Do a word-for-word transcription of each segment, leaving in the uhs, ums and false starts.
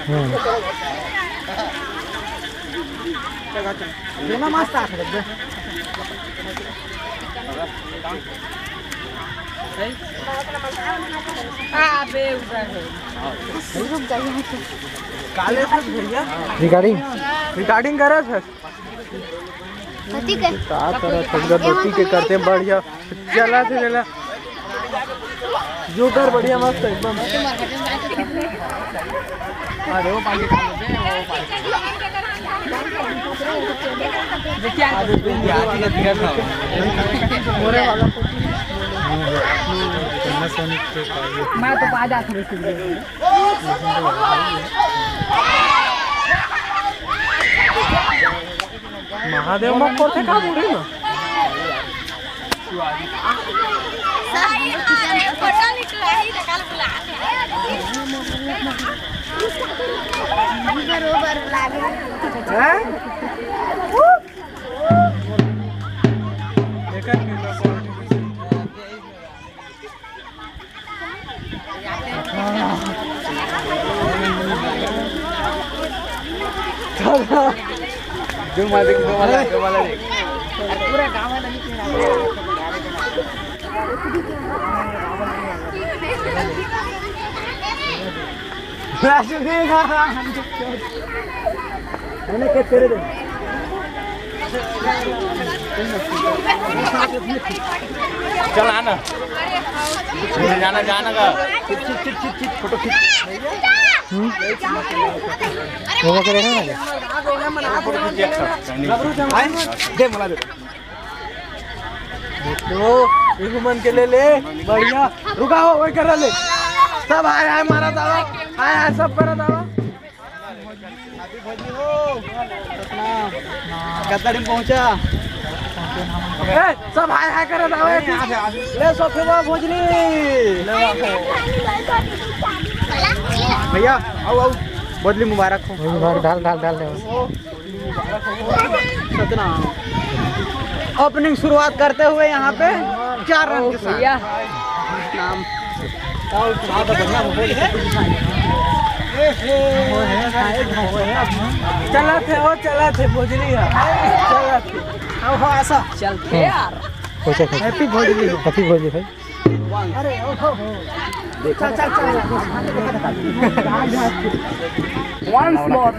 हम्म। Recording, recording करा sir. का करत हस? गणपति के करते बढ़िया। चला थे, चला। जोकर बढ़िया, मस्त एकदम। अरे वो पानी खा लेते हैं, वो पानी। मैं तो बाजा खरीद। महादेव मत करते का बूढ़े ना। हैं? चल आना। जाना, जाना का। खींच, खींच, खींच, खींच, फोटो खींच। हम्म? वो क्या करेगा ना? फोटो खींच, एक साथ। आए? दे, मला दे। तो इहू मन के ले ले, बढ़िया। रुका हो, वही कर ले। सब हाय हाय मारा दावा, हाय हाय सब करा दावा। कतना दिन पहुंचा? ए, सब हाय हाय करा दावा। ले सोफेवा भोजली। भैया, आओ, आओ। भोजली मुबारक हो। मुबारक, डाल, डाल, डाल दे। सतना ओपनिंग शुरुआत करते हुए यहाँ पे चार रन के साथ। भैया। नाम। चला थे, ओ चला थे, भोजली है। चला थे। अब हो आशा। चलते यार। हैप्पी भोजली हो। हैप्पी भोजली भाई। अरे, ओ, हो, हो। चल, चल, चल। Once more।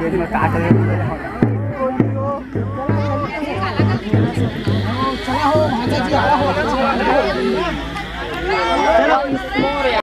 चला हो, भांजा जी, आवा हो। चलो।